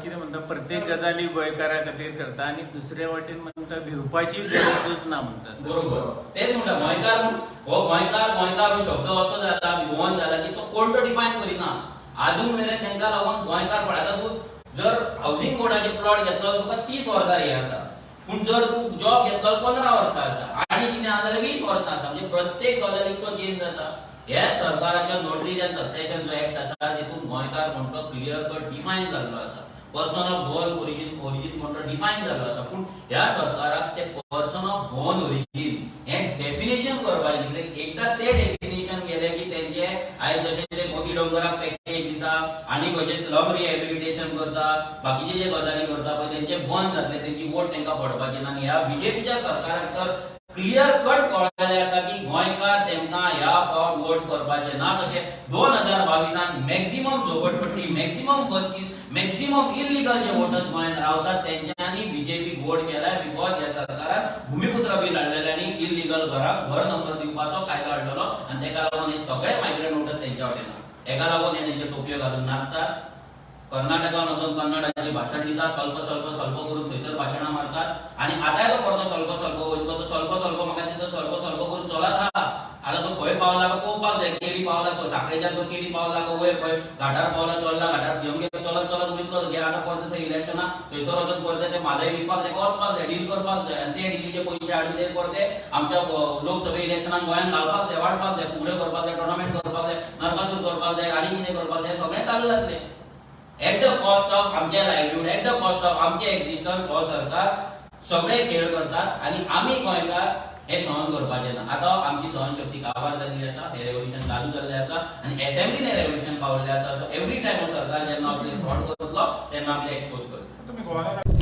कितें म्हणटा, प्रत्येक गजाली गोंयकारा खातीर करता आनी दुसरे वाटेन म्हणटा भिवपाची गरजच ना म्हणटा. बरोबर, तेच म्हणटा गोंयकार. हो गोंयकार गोंयकार हो शब्द असो जाला, गोवन जाला की तो कोण तो डिफायन करिना अजून मेरेन. तांकां लागून गोंयकार पण आतां तूं जर हावसिंग बोर्डाचे प्लॉट घेतलो, तुका 30 वर्सां हे आसा, पूण जर तूं जॉब घेतलो 15 वर्सां आसा आनी कितें आसा जाल्यार 20 वर्सां आसा. म्हणजे प्रत्येक गजालीक तो चेंज जाता. हे सरकाराच्या नोटरीज अँड सक्सेशन जो एक्ट आसा, तितून गोंयकार म्हण तो क्लियर कट डिफायन जाल्लो आसा. पर्सन ऑफ गोवन ओरिजीन म्हण तो डिफायन जाल्लो आसा. पूण ह्या सरकाराक ते पर्सन ऑफ गोवन ओरिजीन हे डेफिनेशन करपाचें. कित्याक एकदां ते डेफिनेशन गेले की तेंचे आयज जशें ते मोती डोंगराक पॅकेज दिता आनी खंयचे स्लम रिहेबिलिटेशन करता, बाकीचे जे गजाली करता पळय, तेंचे बंद जातले, तेंची वोट तेंकां पडपाची ना. आनी ह्या बीजेपीच्या सरकाराक सर क्लियर कट कळ्ळेलें आसा की गोंयकार तेंकां ह्या फावट वोट करपाचे ना. तशें 2022 त मॅक्झिमम झोपडपट्टी, मॅक्झिमम बस्तीस, मॅक्झिमम इलिगल जे वोटर्स गोंयांत रावतात, तेंच्यांनी बीजेपीक वोट केलाय, because ह्या सरकारान भुमिपुत्र बील हाडलेलें आनी इलिगल घराक घर नंबर दिवपाचो कायदो हाडलेलो आनी तेका लागून हे सगळे मायग्रंट वोटर्स तेंच्या वाटेन. हेका लागून हे तेंचे टोपयो घालून नाचतात, कर्नाटकान वचून कन्नडाची भाशण दिता, स्वल्प स्वल्प स्वल्प करून थंयसर भाशणां मारतात. आनी आतांय तो परतो स्वल्प स्वल्प वयतलो. तो स्वल्प स्वल्प, म्हाका दिसता, स्वल्प स्वल्प करून चलत आहा. आतां तो खंय पावला काय पळोवपाक जाय. केरी पावला, साखळेच्यान तो केरी पावला काय वयर खंय घाटार पावला, चल्ला घाटार सीएम घेवन चलत चलत वयतलो. घे आतां परत थंय इलेक्शनाक थंयसर वचून परते ते म्हादय विकपाक ताका वचपाक जाय, डील करपाक जाय आनी ते डिलीचे पयशे हाडून ते परते आमच्या लोकसभा इलेक्शनाक गोंयांत घालपाक जाय, वाडपाक जाय, फुगड्यो करपाक जाय, टोर्नामेंट करपाक जाय, नरकासूर करपाक जाय आनी कितें करपाक जाय, सगळें चालू जातलें. एट the cost of आमचे livelihood, eight the cost of आमचे एक्झिस्टन्स हो सरकार सगळे खेळ करतात आनी आमी गोंयकार हे सहन करपाचे ना. आतां आमची सहनशक्ती काबार जाल्ली आसा. हे रेव्होल्युशन चालू जाल्लें आसा आनी एसेंब्लीन हे रेव्होल्युशन पावल्लें आसा. सो एवरी टायम हो सरकार जेन्ना आपले फ्रॉड करतलो, तेन्ना आमी एक्सपोज करतले. तुम्ही गोव्याला